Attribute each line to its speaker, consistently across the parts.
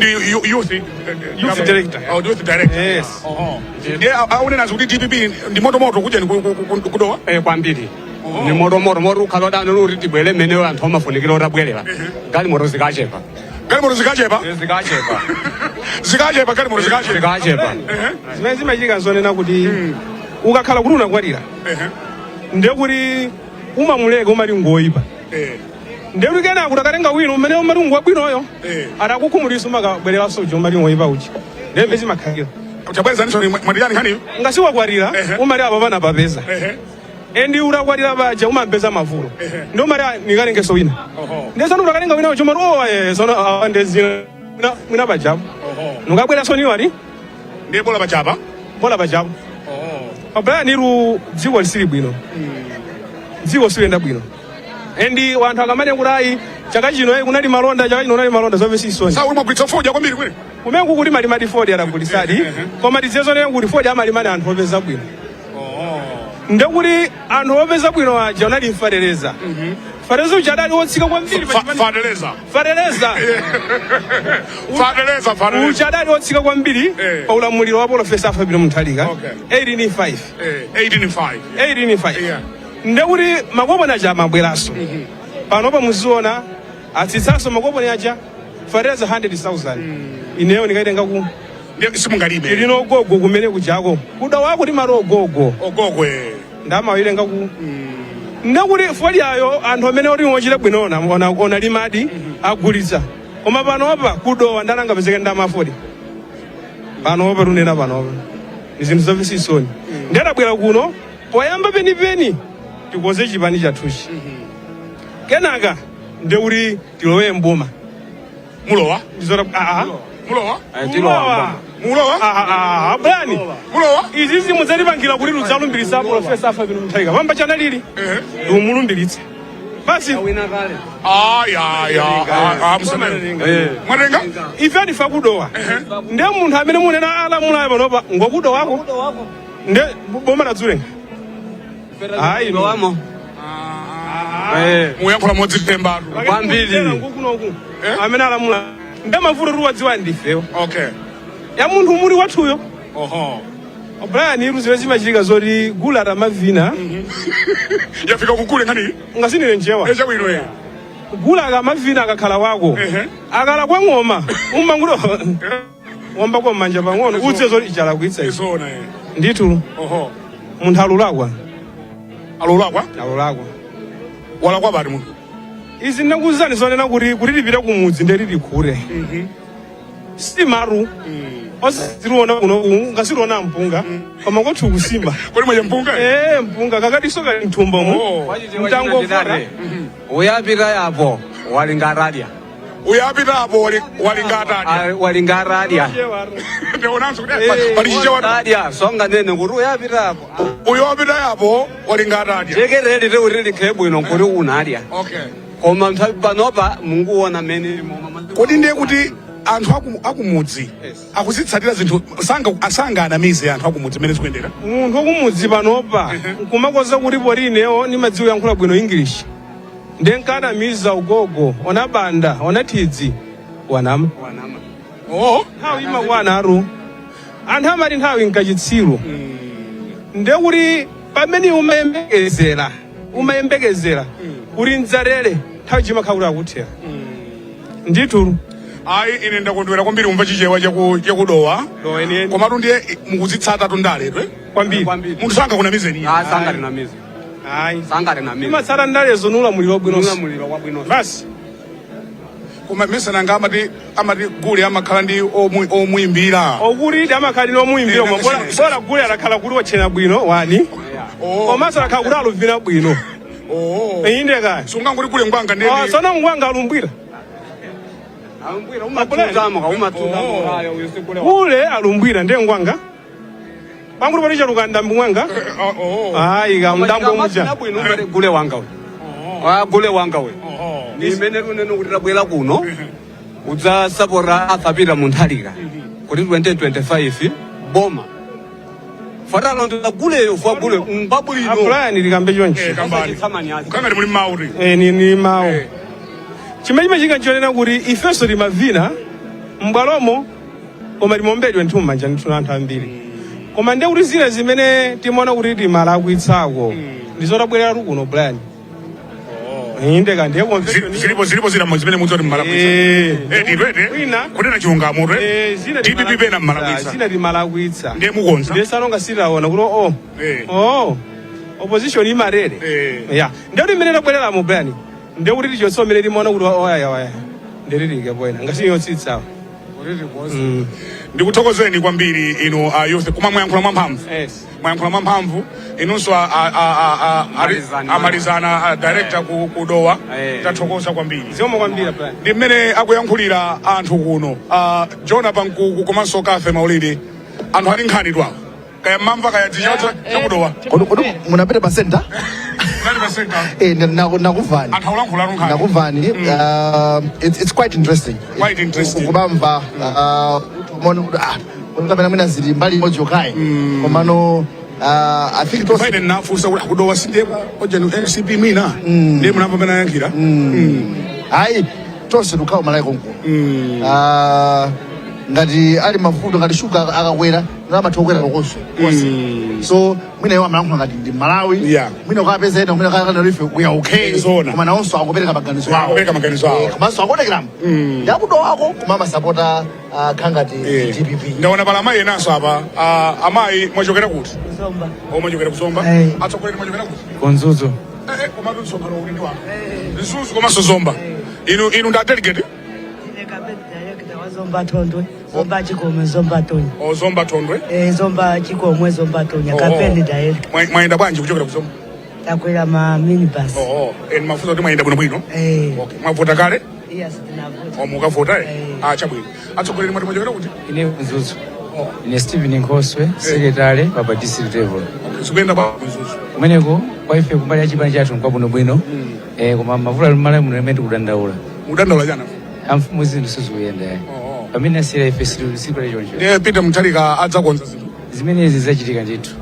Speaker 1: Uyu ndi youth
Speaker 2: Youth director.
Speaker 1: Oh, youth director.
Speaker 2: Yes.
Speaker 1: Oho. Ndiye aunena kuti DPP ndi motomoto kuja kudowa.
Speaker 3: Eh, kwambiri ni motomoto moti ukhala udani uli tibwere mmene anthu amafunikira utabwerera, galimoto zikachepa.
Speaker 1: Galimoto zikachepa.
Speaker 3: Zikachepa.
Speaker 1: Zikachepa, galimoto zikachepa.
Speaker 3: Zikachepa.
Speaker 2: Zimene zimachitika nzonena kuti ukakhala kuti unakwatira, ndiye kuti umamuleka umati ngoyipa, ndiye kuti kenako utakatenga wina umene umati ngwabwinoyo, atakukhumudwitsa umakabwereranso uja umati ngoyipa uja. Ndiye mmene zimakhalira.
Speaker 1: Chabwezaniso, mwatiyani nkhaniyo?
Speaker 2: Ngasi wakwatira, umati apa pana papeza, and utakwatira paja umampeza mavuto, ndi umati, "Ah, nikatengeso wina." Ndiye sono utakatenga wina uja umati, "Oh, sono awa ndezina mwina pajapo." Nukabweranso niwati.
Speaker 1: Ndiye bola pachapa.
Speaker 2: Bola pajapo. Pabulani iru dziko lisili bwino, dziko siliyenda bwino, and wanthu akamati kuti ayi, chaka chino kunali malonda, chaka chino kunali malonda, zomwe isoni.
Speaker 1: Sa uli mwagulitsa fodya kwambiri kwene.
Speaker 2: Kumenku kuti malimadi fodya adagulisadi, koma tidziwe zonena kuti fodya amalimadi anthu opeza bwino. Ndekuti anthu opeza bwino aja unali mfatereza, fatereza uja adali wotsika kwambiri pa
Speaker 1: Fatereza.
Speaker 2: Fatereza.
Speaker 1: Fatereza, fatereza.
Speaker 2: Uja adali wotsika kwambiri pa ulamuliro wa Profesa Arthur Peter Mutharika. 18.5.
Speaker 1: 18.5.
Speaker 2: 18.5. Ndekuti makoponi aja amabweranso. Panopa muziona atsitsanso makoponi aja, fatereza 100,000. Ineyo ndikaitenga ku
Speaker 1: Ndiye simungalime.
Speaker 2: Ilino gogo kumene kujako kuda wako timati ogogo.
Speaker 1: Ogogwe.
Speaker 2: Ndamawirenga ku ndekuti fodyayo anthu amene oti ochita bwino ona limadi agulitsa, koma panopa kudowa ndanangapezeke ndamafodi. Panopa tunena panopa ni zinthu zomvetsa chisoni. Ndadabwera kuno poyamba penipeni tikoze chipani chathuchi, kenaka ndekuti tilowe mboma.
Speaker 1: Mulowa?
Speaker 2: Ndizora aa.
Speaker 1: Mulowa?
Speaker 2: Mulowa.
Speaker 1: Mulowa?
Speaker 2: Aa, Brian.
Speaker 1: Mulowa?
Speaker 2: Izi zimudzatipangira kuti ludzalumbiritsa Profesa Arthur Peter Mutharika pamba chanalili ndikumulumbiritsa basi.
Speaker 1: Aya ya ah, mseme. Mwatenga?
Speaker 2: Ife ndife akudowa, ndiye munthu amene munena alamulayo panopa ngokudowako, nde boma ladzulenga ayi.
Speaker 3: Lowamo.
Speaker 1: Muyankhula modzipembatu.
Speaker 3: Kwambiri.
Speaker 2: Ngukunoku amene alamula nde mavuto tiwadziwa ndifewo ya munthu muli wathuyo. Brian, iru zimene zimachitika zoti gula atamavina.
Speaker 1: Yafika kukule nkhani.
Speaker 2: Ngasinire njewa.
Speaker 1: Chabwino eh.
Speaker 2: Gula akamavina akakhala wako, akala kwa ng'oma umanguti wamba kwa manja pang'ono, udziwe zoti ichalakwitsa ichi.
Speaker 1: Isona eh.
Speaker 2: Ndithu. Munthu alulakwa.
Speaker 1: Alulakwa?
Speaker 2: Alulakwa.
Speaker 1: Walakwa bati munthu?
Speaker 2: Izi ndinakuwuzani zonena kuti tipite kumudzi ndiye tilikhure simaru osaziriona kuno ngasiriona mpunga, koma kwathu kusimba.
Speaker 1: Kodi mwenye mpunga?
Speaker 2: Eh, mpunga kakadiso kali mthumba mu. Mtangofora.
Speaker 3: Uyapita yapo walingaradya.
Speaker 1: Uyapita apo walingatadya.
Speaker 3: Walingaradya.
Speaker 1: Ndionanso kuti pali chichewa.
Speaker 3: Radya songa nene kuti uyapita apo.
Speaker 1: Uyapita yapo walingatadya.
Speaker 3: Jekereri riuri likhe bwino kuti unadya. Koma nthawi panopa munguona mene.
Speaker 1: Kodi ndiye kuti anthu akumudzi akuzitsatira zinthu, sanga asanga anamize anthu akumudzi mmene zikuyendera?
Speaker 2: Munthu wakumudzi panopa nkumakoza kuti poti inewo nimadziwa yankhula bwino English ndiye nkanamiza ugogo ona banda ona thidzi, wanama. Nthawi imakwana aru. Anthu amati nthawi nkachitsiru, ndiye kuti pamene umayembekezera kuti ndzarere, nthawi chimakhala kuti akuthera ndithu.
Speaker 1: Ayi, ine ndakondwera kwambiri kumva chichewa chakudowa.
Speaker 2: Dowa enieni.
Speaker 1: Komatu ndiye mukuzitsata tundaletu.
Speaker 2: Kwambiri.
Speaker 1: Munthu sangakunamizeni.
Speaker 3: Ah, sangatinamize.
Speaker 2: Ayi.
Speaker 3: Sangatinamize.
Speaker 2: Imatsata ndalezo nulamuliro wabwinonso.
Speaker 3: Ulamuliro wabwino.
Speaker 2: Basi.
Speaker 1: Koma mesananga amati gule amakhala ndi omuimbira.
Speaker 2: Okuti amakhala ndi omuimbira, koma bola gule adakhala kuti wachena bwino wani, komanso adakhala kuti aluvina bwino. Inde kaya.
Speaker 1: Sungangoti gule ngwanga ndiye.
Speaker 2: Ah, sono ngwanga alumbwira.
Speaker 3: Alumbwira umatundamo ka umatundamo kayo uyisikule.
Speaker 2: Gule alumbwira ndiye ngwanga panguti pali chalukanda mbwanga. Ayi ka mdambo muja.
Speaker 3: Bwino umati gule wanga we. Ah, gule wanga we. Ni imene tunene kuti tabwera kuno udzasapota Arthur Peter Mutharika kuti 2025 boma fatalondola guleyo fa gule ngwabwino.
Speaker 2: Brian, likambe chonchi.
Speaker 1: Kambani. Kangati muli mauti.
Speaker 2: Eh, ni mawu. Chimene chimachitika nchonena kuti ifenso timavina. M'bwalomo koma timombedwe nthu m'manja ndithu anthu ambiri, koma ndiye kuti zina zimene timaona kuti timalakwitsako ndizotabwerera kuno, Brian, inde ka ndiye convention.
Speaker 1: Zilipo zina zimene mudzoti mmalakwitsa? Eh, titwete.
Speaker 2: Wina.
Speaker 1: Kunena chilungamo twe.
Speaker 2: Zina
Speaker 1: DPP pena mmalakwitsa.
Speaker 2: Zina timalakwitsa.
Speaker 1: Ndiye mukonza.
Speaker 2: Ndiye salonga sitaona kuti oh, oh, opposition imarere. Ya, ndiye kuti mmene tabwereramo, Brian, ndiye kuti tichotse mmene timaona kuti oya oya, ndililike bwena ngasiyotsitsawo.
Speaker 1: Ndikuthokozeni kwambiri inu a youth, koma mwayankhula mwamphamvu.
Speaker 2: Yes.
Speaker 1: Mwayankhula mwamphamvu inunso
Speaker 3: Amalizana.
Speaker 1: Amalizana a director ku Dowa. Tathokoza kwambiri.
Speaker 2: Zikomo kwambiri, Brian.
Speaker 1: Ndi mmene akuyankhulira anthu kuno, Jona Pankuku komanso Kafe Maulidi. Anthu ali nkhani twawo, kaya mmamva kaya dzichawo chakudowa.
Speaker 4: Kodi munapita pa center?
Speaker 1: Nali pa center.
Speaker 4: Eh, nakuvani.
Speaker 1: Anthu akulankhula nkhani.
Speaker 4: Nakuvani. It's quite interesting.
Speaker 1: Quite interesting.
Speaker 4: Kubamva mona kuti kuti kapena mwina zili mbali imodzi yokayi, komano I think tonse
Speaker 1: Paine nafunsa kuti akudowa sindiye ojani MCP mwina, ndiye munamva pamene ayankhira.
Speaker 4: Ayi, tonse tikukhala Malawi konkuno. Ngati ali mavuto, ngati shuga akakwera, amatha kukwera kokonso konse. So mwina iwo amalankhula ngati ndi Malawi. Mwina ukapeza ena mwina kakana ife we are okay.
Speaker 1: Zona.
Speaker 4: Koma nawonso akupereka maganizo awo.
Speaker 1: Akupereka maganizo awo.
Speaker 4: Eh, komanso akuonekeramo ndi akudowako koma amasapota khangati DPP.
Speaker 1: Ndaona pala amayi enanso apa. Amayi, mwachokera kuti?
Speaker 5: Zomba.
Speaker 1: O, mwachokera kuzomba.
Speaker 5: Eh.
Speaker 1: Atsogoleri, mwachokera kuti?
Speaker 6: Ku Mzuzu.
Speaker 1: Komatu msonkhano uli ndi wanu Mzuzu komanso Zomba. Inu nda delegate?
Speaker 5: Ine campaign director wa Zomba Thondwe, Zomba Chikomwe, Zomba Tonya.
Speaker 1: O, Zomba Thondwe.
Speaker 5: Eh, Zomba Chikomwe, Zomba Tonya, campaign director.
Speaker 1: Mwayenda bwanji kuchokera kuzomba?
Speaker 5: Takwera ma minibus.
Speaker 1: Oh, mafunso kuti mwayenda bwinobwino?
Speaker 5: Eh.
Speaker 1: Okay, mwavota kale?
Speaker 5: Yes, tinavota.
Speaker 1: O, mukavota eh?
Speaker 5: Eh.
Speaker 1: Ah, chabwino. Atsogoleri, mwati mwachokera kuti?
Speaker 6: Ine Mzuzu. Ine Stephen Nkhoswe, secretary pa district level.
Speaker 1: Okay, zikuyenda bwa Mzuzu?
Speaker 6: Kumeneko kwa ife kumbali ya chipani chathu nkwabwinobwino. Koma mavuto ali mmalawi muno imene tikudandaula.
Speaker 1: Mudandaula chana?
Speaker 6: Amfumu, zinthu sizikuyenda. Pamene asiyira ife sipali choncho.
Speaker 1: Ndiye Peter Mutharika adzakonza zinthu?
Speaker 6: Zimenezi zachitika ndithu.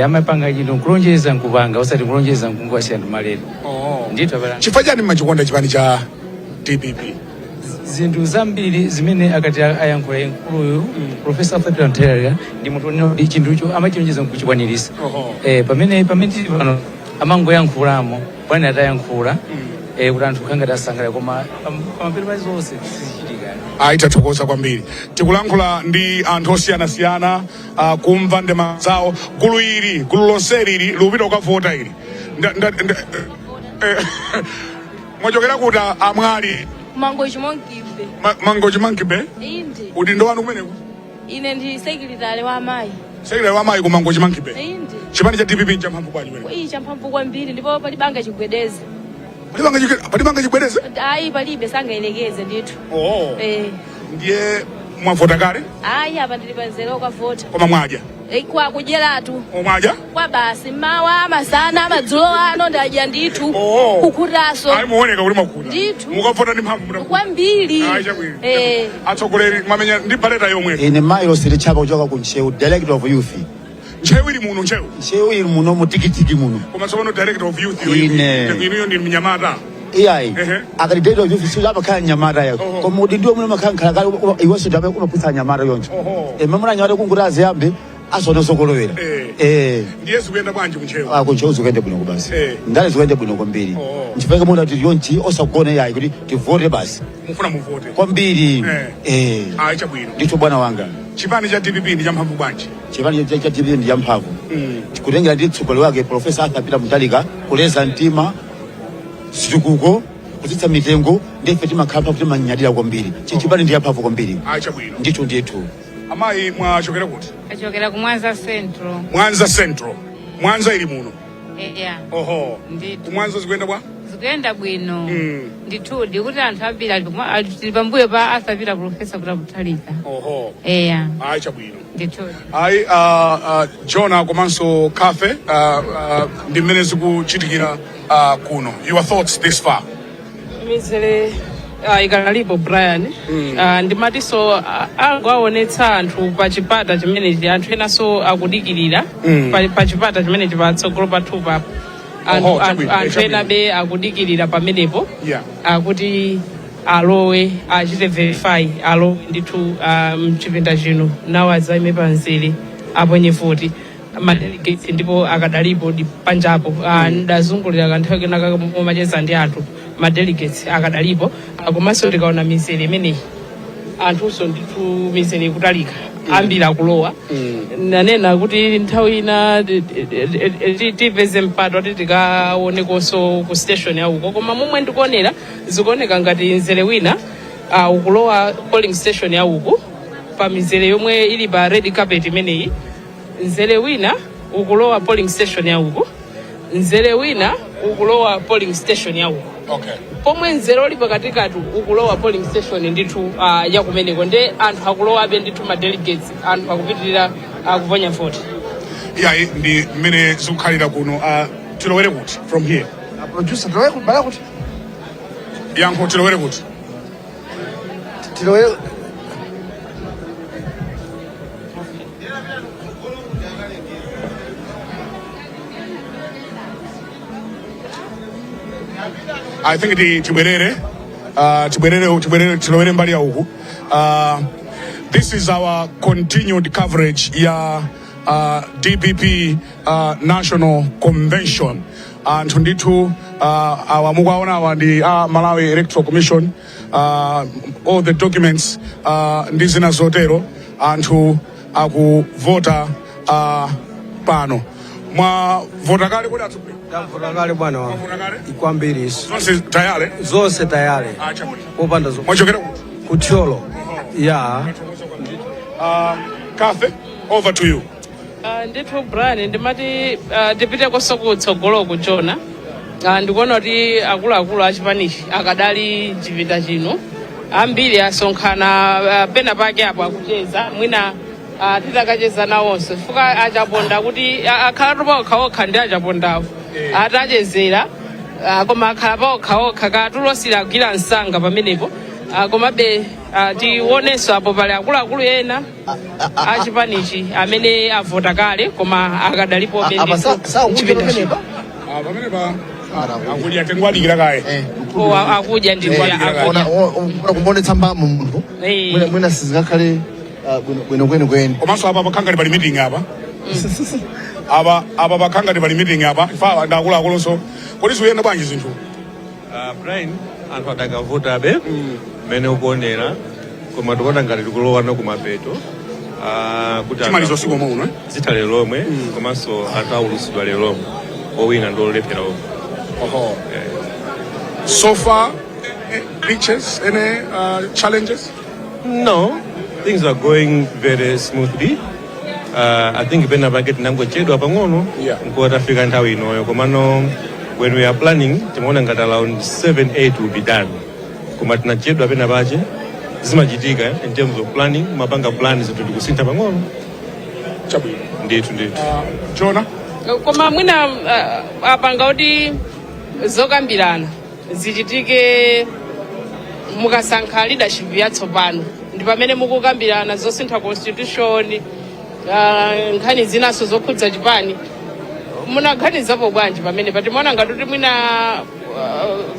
Speaker 6: Amapanga chinthu nkulonjeza nkupanga, osati nkulonjeza nkungowasiya anthu malere. Ndithu apala.
Speaker 1: Chifukwa chani mmachikonda chipani cha DPP?
Speaker 6: Zinthu zambiri zimene akati ayankhula mkuluyu Professor Arthur Peter Mutharika ndi munthu onena kuti chinthucho amachilonjeza nkuchikwanirisa. Pamene tili pano amangoyankhulamo bwana atayankhula kuti anthu khangati asangalala, koma pamapeto pa zonse sizichitika.
Speaker 1: Ayi, tathokoza kwambiri. Tikulankhula ndi anthu osiyanasiyana, kumva ndema zawo. Gulu ili, gulu lonseli ili likupita kukavota ili. Mwachokera kuti, amwali?
Speaker 7: Mangochi Monkey Bay.
Speaker 1: Mangochi Monkey Bay?
Speaker 7: Inde.
Speaker 1: Udindo wanu kumeneko?
Speaker 7: Ine ndi secretary wa amayi.
Speaker 1: Secretary wa amayi ku Mangochi Monkey Bay?
Speaker 7: Inde.
Speaker 1: Chipani cha DPP nchamphamvu bwanji kumeneko?
Speaker 7: Iyi champhamvu kwambiri ndipo palibe angachigwedeze.
Speaker 1: Palibe angachigwedeze?
Speaker 7: Ayi, palibe, sangayelekeze ndithu. Eh.
Speaker 1: Ndiye mwavota kale?
Speaker 7: Ayi, apa ndili panzere okavota.
Speaker 1: Koma mwadya?
Speaker 7: Eh, kwa kudyeratu.
Speaker 1: Omwadya?
Speaker 7: Kwa basi, mawa, masana, madzulo ano ndadya ndithu. Kukhutaso.
Speaker 1: Ayi, muoneka kuti mwakhuta.
Speaker 7: Ndithu.
Speaker 1: Mukavota ndi mphamvu mutakhuta.
Speaker 7: Kwambiri.
Speaker 1: Ayi, chabwino.
Speaker 7: Eh.
Speaker 1: Atsogoleri, mwamenya ndi paleta yomwe.
Speaker 8: Ine Mailo Silichapa kuchoka ku Ntcheu, director of youth.
Speaker 1: Ntcheu ili muno, Ntcheu?
Speaker 8: Ntcheu ili muno mutikitiki muno.
Speaker 1: Koma tsopano director of youth
Speaker 8: Ine.
Speaker 1: inuyo ndi mnyamata?
Speaker 8: Iyayi. Akati director of youth siyo amakhala mnyamata yayo, koma kuti ndiwo muno makhala nkhalakale, iwenso ndi amene umaphunzitsa anyamata yoncho. Mamuna anyamata kunguti aziyambe asone sokolowera.
Speaker 1: Ndiye zikuyenda bwanji kuntcheu?
Speaker 8: Ah, kuntcheu zikuyenda bwino kubasi. Ndale zikuyenda bwino kwambiri. Nchifukwa muona kuti yonchi osagona yayi kuti tivote basi.
Speaker 1: Mufuna muvote?
Speaker 8: Kwambiri.
Speaker 1: Ayi, chabwino.
Speaker 8: Ndithu, bwana wanga.
Speaker 1: Chipani cha DPP ndi champhamvu bwanji?
Speaker 8: Chipani cha DPP ndi champhamvu kutengera ndi mtsogoleri wake Professor Arthur Peter Mutharika, kuleza mtima, zitukuko, kutsitsa mitengo. Ndife timakhala mphamvu, timanyadira kwambiri. Chipani ndi champhamvu kwambiri.
Speaker 1: Ayi, chabwino.
Speaker 8: Ndithu, ndithu.
Speaker 1: Amayi, mwachokera kuti?
Speaker 9: Achokera ku Mwanza Central.
Speaker 1: Mwanza Central, Mwanza ili muno?
Speaker 9: Eya. Ndithu.
Speaker 1: Kumwanza zikuyenda bwa?
Speaker 9: Zikuyenda bwino. Ndithudi kuti anthu ambiri tili pambuyo pa Arthur Peter, Professor Peter Mutharika. Eya.
Speaker 1: Ayi, chabwino.
Speaker 9: Ndithudi.
Speaker 1: Ayi, Jona komanso Cafe, ndi mmene zikuchitikira kuno. Your thoughts this far?
Speaker 10: Mizere ikanalipo, Brian. Ndimatinso angoaonetsa anthu pa chipata chimenechi, anthu enanso akudikirira pa chipata chimenechi patsogolo pathu papo. Anthu, anthu, anthu
Speaker 1: Chabwino.
Speaker 10: ena be akudikirira pamenepo. Akuti Alowe, achite verify, alowe ndithu mchipinda chino, nawo adzaime pamzere aponye voti. Madelegates ndipo akadalipo di panjapo. Ndazungulira kanthawi kenaka momacheza ndi anthu, madelegates akadalipo. Komanso tikaona mizere imeneyi, anthunso ndithu mizere ikutalika, ambiri akulowa. Nanena kuti nthawi ina tipeze mpata kuti tikaonekonso ku station yauko, koma momwe ndikuonera zikuoneka ngati mzere wina ukulowa polling station yauku pa mizere yomwe ili pa red carpet imeneyi, mzere wina ukulowa polling station yauku, mzere wina ukulowa polling station yauku, pomwe mzere uli pakatikati ukulowa polling station ndithu yakumeneko. Nde anthu akulowabe ndithu, ma delegates, anthu akupitirira kuponya voti.
Speaker 1: Iyayi, ndi mmene zikukhalira kuno. Tilowere kuti from here?
Speaker 4: A producer, tilowere kuti bala kuti?
Speaker 1: Yankho, tilowere kuti?
Speaker 4: Tilowere.
Speaker 1: I think tibwerere, tibwerere, tilowere mbali ya uku. This is our continued coverage ya DPP National Convention. Anthu ndithu awa mukuwaona awa ndi Malawi Electoral Commission, all the documents ndi zina zotero. Anthu akuvota pano. Mwavota kale kodi, atsogoleri?
Speaker 11: Ndavota kale, bwana wangu.
Speaker 1: Mwavota kale?
Speaker 11: Kwambiri iso.
Speaker 1: Zonse tayale?
Speaker 11: Zonse tayale.
Speaker 1: Ah, chabwino.
Speaker 11: Popanda zo.
Speaker 1: Mwachokera kuti?
Speaker 11: Kuthyolo ya.
Speaker 1: Kathe, over to you.
Speaker 10: Ndithu Brian, ndimati tipitekonso kutsogolo kuchona. Ndikuona kuti akuluakulu achipanichi akadali mchipinda chino, ambiri asonkhana pena pake apo akucheza. Mwina titakacheza nawonso, chifukwa achaponda kuti akhala paokhaokha ndi achapondawo atachezera, koma akhala paokhaokha katulosira agwira msanga pamenepo. Komabe tionenso apo pali akuluakulu ena achipanichi amene avota kale koma akadalipo.
Speaker 4: Apa sakudya pamenepa?
Speaker 1: Ah, pamenepa akudya, tengwadikira kaye.
Speaker 10: Akudya ndithu.
Speaker 4: Ona
Speaker 10: akudya.
Speaker 4: Kumbonetsa mbamu munthu. Mwina sizingakhale bwino bwino kweni.
Speaker 1: Komanso apa pakhangati pali meeting apa, apa pakhangati pali meeting apa. Ifa ndi akuluakulunso. Kodi zikuyenda bwanji zinthu?
Speaker 12: Brian, anthu adakavotabe mmene ukuonera, koma tikuona ngati tikulowana kumapeto kuti
Speaker 1: Chimalizo usiku omwe uno, eh?
Speaker 12: Zitha lero lomwe, komanso anthu aulutsidwa lero lomwe, owina ndi olephera omwe.
Speaker 1: Oho. So far, glitches, any challenges?
Speaker 12: No, things are going very smoothly. I think pena pake tinangochedwa pang'ono nkuwa tafika nthawi inoyo, komano when we are planning timaona ngati around 7 8 will be done, koma tinachedwa pena pache. Zimachitika in terms of planning, mapanga plan zinthu tikusintha pang'ono.
Speaker 1: Chabwino.
Speaker 12: Ndithu, ndithu.
Speaker 1: Jona.
Speaker 10: Koma mwina apanga kuti zokambirana zichitike mukasankha leadership yatsopano, ndi pamene mukukambirana zosintha constitution, nkhani zinaso zokhudza chipani. Munaganizapo bwanji pamene patimaona ngati kuti mwina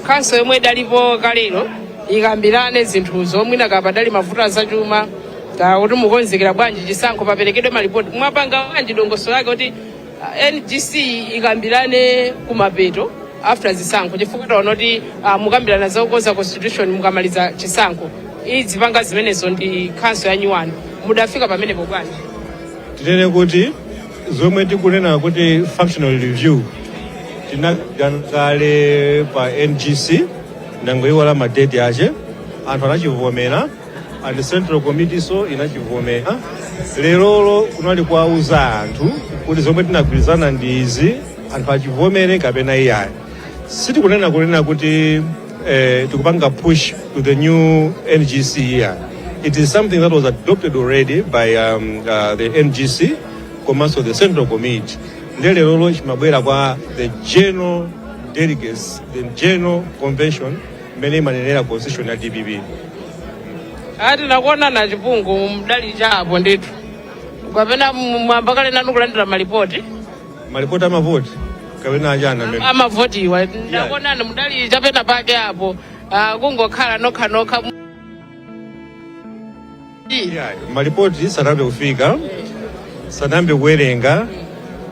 Speaker 10: council yomwe idalipo kalero ikambirane zinthuzo, mwina kapadali mavuto azachuma, kuti mukonzekera bwanji chisankho, paperekedwe malipoti? Mwapanga bwanji dongosolo lake kuti NGC ikambirane kumapeto after zisankho? Chifukwa taona kuti mukambirana zakukonza constitution mukamaliza chisankho, izipanga zimenezo ndi council ya nyuwani. Mudafika pamenepo bwanji?
Speaker 12: Tinene kuti zomwe tikunena kuti functional review tinakambirana kale pa NGC, ndangoiwala madeti ache. Anthu anachivomera and central committee so inachivomera. Lerolo kunali kuwauza anthu kuti zomwe tinagwirizana ndi izi, anthu achivomere kapena iyayi. Sitikunena kunena kuti tikupanga push to the new NGC here. It is something that was adopted already by the NGC komanso the central committee. Nde lerolo chimabwera kwa the general delegates, the general convention, mmene imanenera constitution ya DPP.
Speaker 10: Ati nakuona na chipungu mdali chapo ndithu, kapena mwamba kale nanu kulandira malipoti?
Speaker 12: Malipoti amavoti kapena achana amene?
Speaker 10: Amavotiwa. Ndakuonani mudali chapena pake apo. Kungokhala nokhanokha.
Speaker 12: Malipoti sanayambe kufika, sanayambe kuwerenga.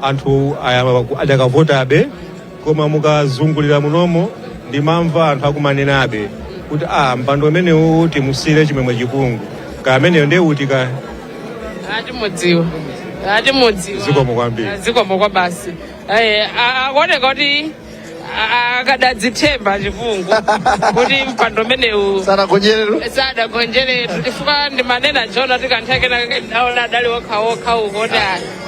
Speaker 12: Anthu adakavotabe, koma mukazungulira munomo ndimamva anthu akumanenabe kuti a mpando umenewu timusire Chimwemwe Chipungu ka ameneyo ndiye uti ka.
Speaker 10: Atimudziwa, atimudziwa.
Speaker 12: Zikomo kwambiri.
Speaker 10: Zikomo kwa basi. Akuoneka kuti akadadzithemba Chipungu kuti mpando umenewu
Speaker 4: Sanagonjeretu.
Speaker 10: Sadagonjeretu, chifukwa ndimanena jona tikanthekena ndaona adali okhaokha uko kuti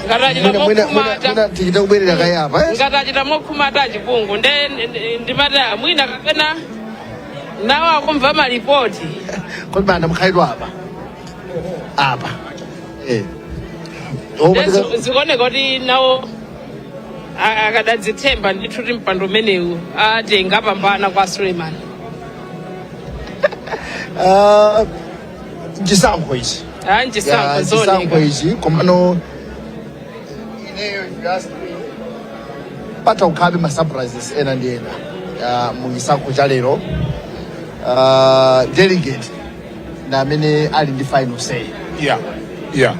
Speaker 10: ngati achita
Speaker 4: Mwina mwina mwina
Speaker 10: mokhumata
Speaker 4: mwina tichite kubwerera kaye apa, eh?
Speaker 10: Ngati achita mokhumata Chipungu, nde ndimati mwina kapena nawo akumva malipoti.
Speaker 4: Kodi banda mukhalidwa apa apa, eh. Oh,
Speaker 10: Nde zikuoneka kuti nawo akadadzithemba ndithu kuti mpando umenewu atenga pambana kwa Suleiman.
Speaker 4: Ah, chisankho ichi.
Speaker 10: Nchisankho.
Speaker 4: Ya, chisankho
Speaker 10: Zooneka.
Speaker 4: ichi, komano ineyo, if you ask me, patha kukhalabe ma surprises ena ndi ena ya, mu chisankho cha lero. Delegate na amene ali ndi final say.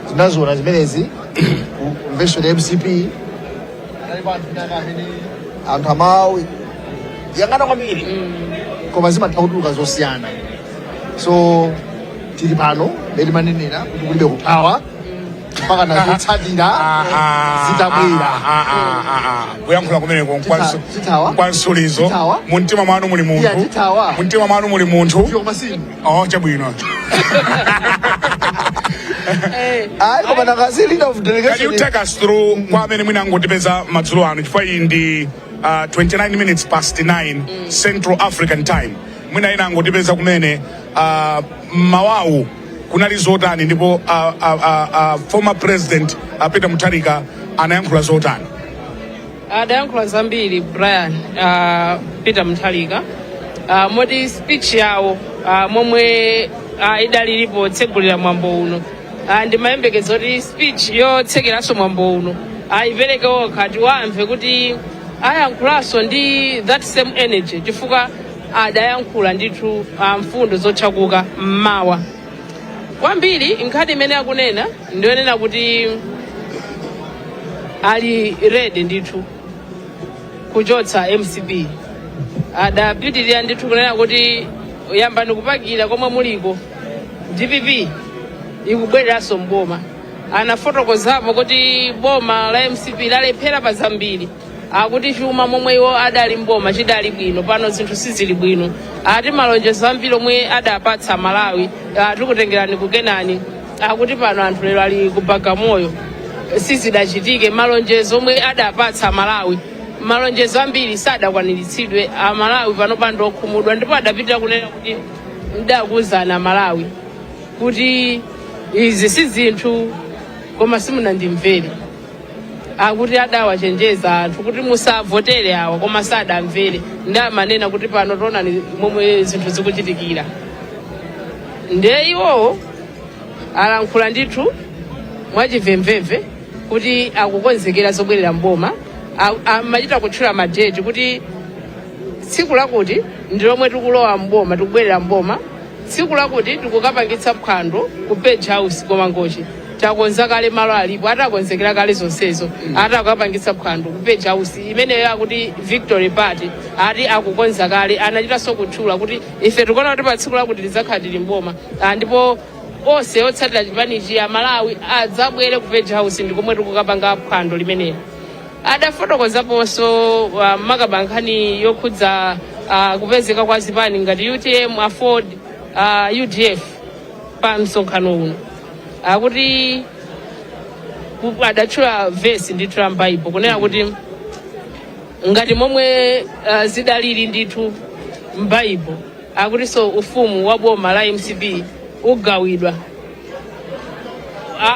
Speaker 4: Tinaziona zimenezi ku convention ya MCP. Analipo anthu ena amene anthu amawi yang'ana kwambiri, koma zimatha kutuluka zosiyana. So tili pano beti manenera kuti kulibe kuthawa mpaka nazotsatira zitabwera.
Speaker 1: Kuyankhula kumeneko
Speaker 4: Tithawa?
Speaker 1: Kwa nsulizo.
Speaker 4: Tithawa?
Speaker 1: Mumtima mwanu muli
Speaker 4: Iya,
Speaker 1: munthu.
Speaker 4: tithawa.
Speaker 1: Mumtima mwanu muli munthu.
Speaker 4: Ndiyo masimu.
Speaker 1: Oh, chabwino.
Speaker 4: Ayi, koma nangasi leader of
Speaker 1: Can
Speaker 4: delegation.
Speaker 1: you take us through kwa amene mwina angotipeza madzulo ano, chifukwa iyi ndi 29 minutes past 9 Central African Time, mwina ina angotipeza kumene, mawawu kunali zotani ndipo former President Peter Mutharika anayankhula zotani?
Speaker 10: Adayankhula zambiri Brian, Peter Mutharika, moti speech yawo momwe idalilipo otsegulira mwambo uno, ndimayembekeza kuti speech yotsekeranso mwambo uno ayipereke okha, tiwamve kuti ayankhulanso ndi that same energy, chifukwa adayankhula ndithu mfundo zotchakuka mmawa kwambiri. Nkhani imene akunena ndiyonena kuti ali ready ndithu kuchotsa MCP. Adapitirira ndithu kunena kuti yambani kupakira komwe muliko, DPP ikubwereranso mboma. Anafotokozapo kuti boma la MCP lalephera pa zambiri, akuti chuma momwe iwo adali mboma chidali bwino, pano zinthu sizili bwino. Ati malonjezo ambiri omwe adapatsa Malawi, tikutengerani ku Kenani, akuti pano anthu lero ali ku Bagamoyo, sizidachitike. Malonjezo omwe adapatsa Malawi, malonjezo ambiri sadakwaniritsidwe. Amalawi pano pando okhumudwa, ndipo adapitira kunena kuti ndakuwuzani Malawi kuti izi si zinthu, koma simunandimvere. Akuti adawachenjeza anthu kuti musavotere awa, koma sadamvere. Ndamanena kuti pano tionani momwe zinthu zikuchitikira. Ndiye iwowo alankhula ndithu mwachimvemvemve kuti akukonzekera zobwerera mboma. Amachita kutchula madeti kuti tsiku lakuti ndi lomwe tikulowa mboma, tikubwerera mboma, tsiku lakuti tikukapangitsa phwando ku Page House komangochi, takonza kale, malo alipo, atakonzekera kale zonsezo, atakapangitsa phwando ku Page House imeneyo, akuti victory party, ati akukonza kale. Anachitanso kutchula kuti ife tikuona kuti pa tsiku lakuti tidzakhala tili mboma. Ndipo onse otsatira chipanichi a Malawi adzabwere ku Page House, ndikomwe tikukapanga phwando limenelo. Adafotokozaponso makaba nkhani yokhudza kupezeka kwa zipani ngati UTM, AFORD, UDF pa msonkhano uno. Akuti adatchula vesi ndithu la m'Baibo kunena kuti ngati momwe zidalili ndithu m'Baibo, akutinso ufumu wa boma la MCP ugawidwa,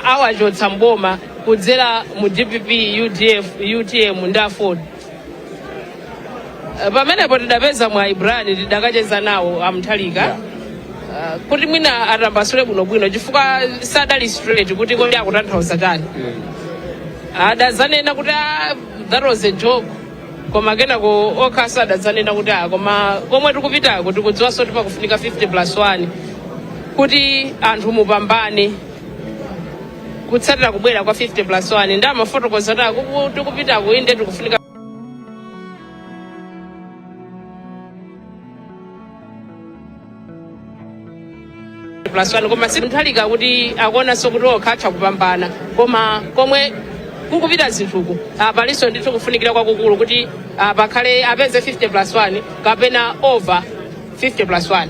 Speaker 10: awachotsa mboma kudzera mu DPP, UDF, UTM ndi AFORD. Pamenepo tidapeza mwa Ibrani, tidakacheza nawo amuthalika kuti mwina atambasule bwinobwino, chifukwa sadali straight kuti kodi akutanthauza chani. Adazanena kuti, "Ah, that was a joke." Koma kenako okhaso adadzanena kuti koma komwe tikupitako tikudziwanso kuti pakufunika 50 plus 1 kuti anthu mupambane kutsatira kubwera kwa 50 plus 1. Ndi amafotokoza kuti tikupitako inde tikufunika plus 1, koma si Mutharika kuti akuonanso kuti okha atha kupambana, koma komwe kukupita zinthuku palinso ndithu kufunikira kwakukulu kuti pakhale apeze 50 plus 1 kapena over 50 plus 1.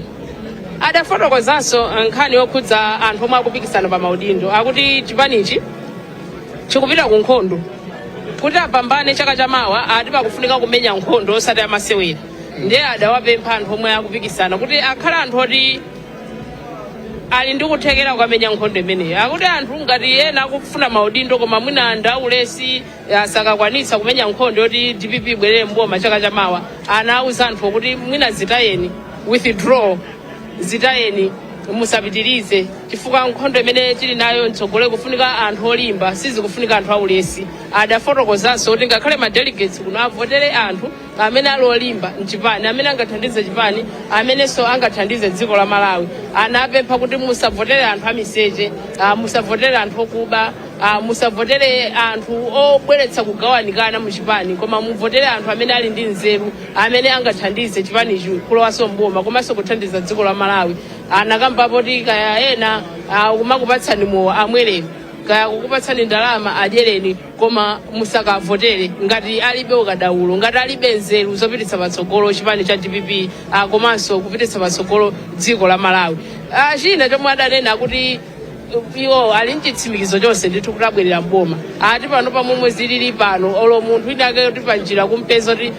Speaker 10: Adafotokozanso nkhani yokhudza anthu omwe akupikisana pa maudindo, akuti chipanichi chikupita ku nkhondo kuti apambane chaka chamawa. Ati pakufunika kumenya nkhondo osati amasewera. Ndiye adawapempha anthu omwe akupikisana kuti akhale anthu oti ali ndi kuthekera kukamenya nkhondo imeneyo. Akuti anthu ngati ena akufuna maudindo koma mwina ndaulesi, asakakwanitsa kumenya nkhondo yoti DPP ibwerere mboma chaka chamawa, anawuza anthu kuti mwina zitayeni, withdraw, zitayeni, musapitirize, chifukwa nkhondo imene tili nayo mtsogolo kufunika anthu olimba, sizikufunika anthu aulesi. Adafotokozanso kuti ngakhale ma delegates kuno avotere anthu amene ali olimba mchipani, amene angathandize chipani, amenenso angathandize dziko la Malawi. Anapempha kuti musavotere anthu amiseche, musavotere anthu okuba, musavotere anthu obweretsa kugawanikana muchipani, koma muvotere anthu amene ali ndi nzeru, amene angathandize chipanichi kulowanso mboma komanso kuthandiza dziko la Malawi. Anakambapo kuti kaya ena kumakupatsani mowa amwereni, kaya kukupatsani ndalama adyereni, koma musakavotere ngati alibe ukadaulo, ngati alibe nzeru zopititsa patsogolo chipani cha DPP komanso kupititsa patsogolo dziko la Malawi. China chomwe adanena kuti iwo ali mchitsimikizo chonse ndithu kuti abwerera mboma. Ati pano pamomwe zilili pano, olo munthu wina ake kuti panjira kumpeza kuti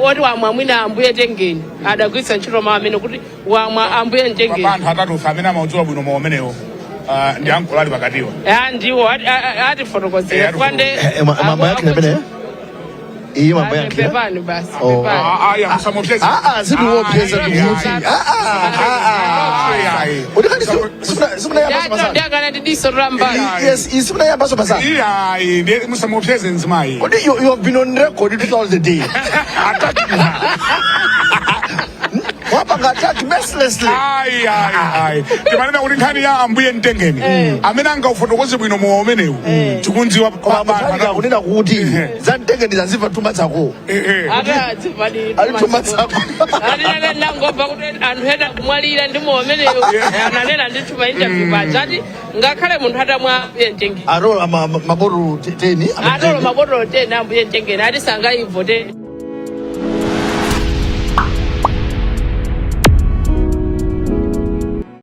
Speaker 10: oti wamwa mwina ambuye tengeni, adagwiritsa ntchito mawu amene kuti wamwa ambuye mtengeni.
Speaker 1: Pa anthu atatu amene amaudziwa bwino mowa umenewo ndi ankolo ali pakatiwa.
Speaker 10: Ndiwo atifotokozera. Kwande
Speaker 4: Mwambo imene iyi mwambo yankhira.
Speaker 10: Pepani basi.
Speaker 4: Oh.
Speaker 10: Pepani.
Speaker 1: Ayi, musamupyeze.
Speaker 4: Sindikuopyeza, ndikuti kuti kani simunayambaso masana.
Speaker 10: Ndakana ndi diso lambali.
Speaker 4: Yes, simunayambaso masana.
Speaker 1: Iyayi, ndiye musamupyeze mzimayi.
Speaker 4: Kodi you have been on record throughout the day attacking her, wapanga attack mercilessly.
Speaker 1: Ayi, ayi, ayi, timanena kuti nkhani ya ambuye mtengeni, amene angaufotokoze bwino mowa umenewu tikundziwa.
Speaker 4: Koma Mutharika kunena kuti za mtengeni zazimva 2 months ago.
Speaker 10: Atadzivadi.
Speaker 4: Ali 2 months ago.
Speaker 10: Atinene ndangomva kuti anthu ena kumwalira ndi mowa umeneyo. Ananena ndithu pa interview paja ati ngakhale munthu atamwa ambuye mtengeni,
Speaker 4: atola mabotolo 10.
Speaker 10: Atola mabotolo 10 ambuye mtengeni, ati sangayivote.